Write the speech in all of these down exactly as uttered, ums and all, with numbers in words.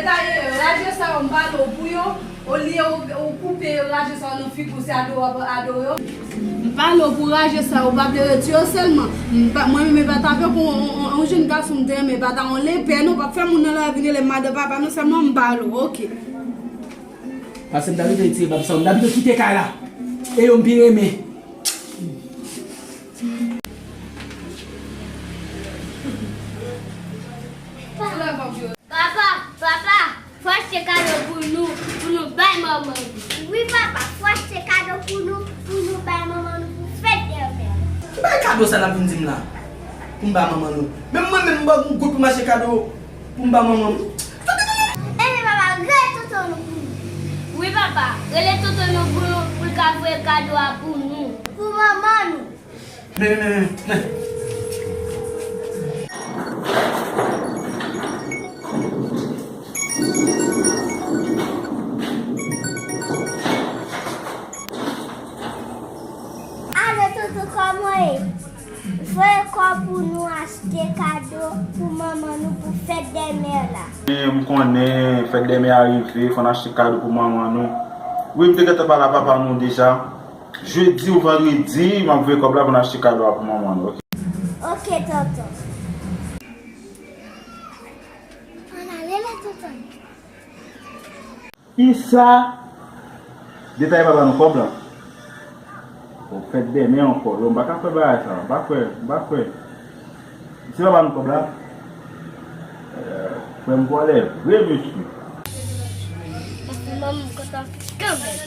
Taye yo, raje sa yo, m pale w pou yo, olye ou, ou koupe yo, raje sa yo nan figi w, se adore w ap adore yo. M pale w pou raje sa yo, w pa vle retire yo sèlman. M pa, mwen menm e pa ta fè pou yon, yon, yon, yon jenn gason m te renmen, e pa ta yon lepè non, p ap fè moun nan la vin rele m madan papa non, sèlman m pale w, oke. Paske m ta pito retire bab sa yo, m ta pito kite kay la. E yo m pi renmen. Papa, papa, fò achte kado pou nou, pou nou bay manman nou. Wi papa, fò achte kado pou nou, pou nou bay manman nou pou fèt dèmè. Ki bay kado sa l ap vin di m la? Pou m bay manman nou. Menm mwen menm m pa gen goud pou m achte kado pou m bay manman m. Ebyen papa, rele tonton nou pou nou. Wi papa, rele tonton nou pou nou, pou l ka voye kado a pou nou. Pou manman nou. Men, men, men, men. Alo, tonton, kòman w ye? Voye kòb pou nou achte kado pou manman nou pou fèt dèmè la. M konnen fèt dèmè a rive, fò n achte kado pou manman nou. Wi, m te gentan pale a papa nou deja. Jedi ou vandredi, m ap voye kòb la pou n achte kado a pou manman nou, oke? Oke, tonton. Ann ale la, tonton. Kisa? Detay pa ba nou kòb la. Ou fèt dèmen ankò. Yo, m pa ka kwè bagay sa. M pa kwè, m pa kwè. Si pa ba nou kòb la, eh, frè m vòlè vre, mesye. Paske manman m kontan kanmenm.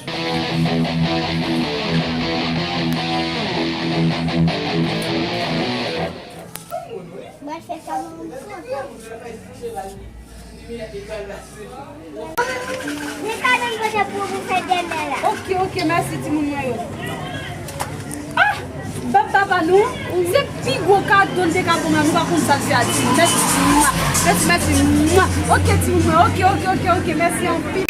Mwen fè sa manman m kontan. Li ka nan kote pou ou fè dèmen la. Oke, oke, mèsi timoun mwen yo. Ah! Bab papa nou, se pi gwo kado n te ka ban nou, nou pa konn sa n fè a timoun. Mèsi, mwa. Mèsi, mèsi, mwa. Oke timoun mwen, oke, oke, oke, oke, mèsi anpil.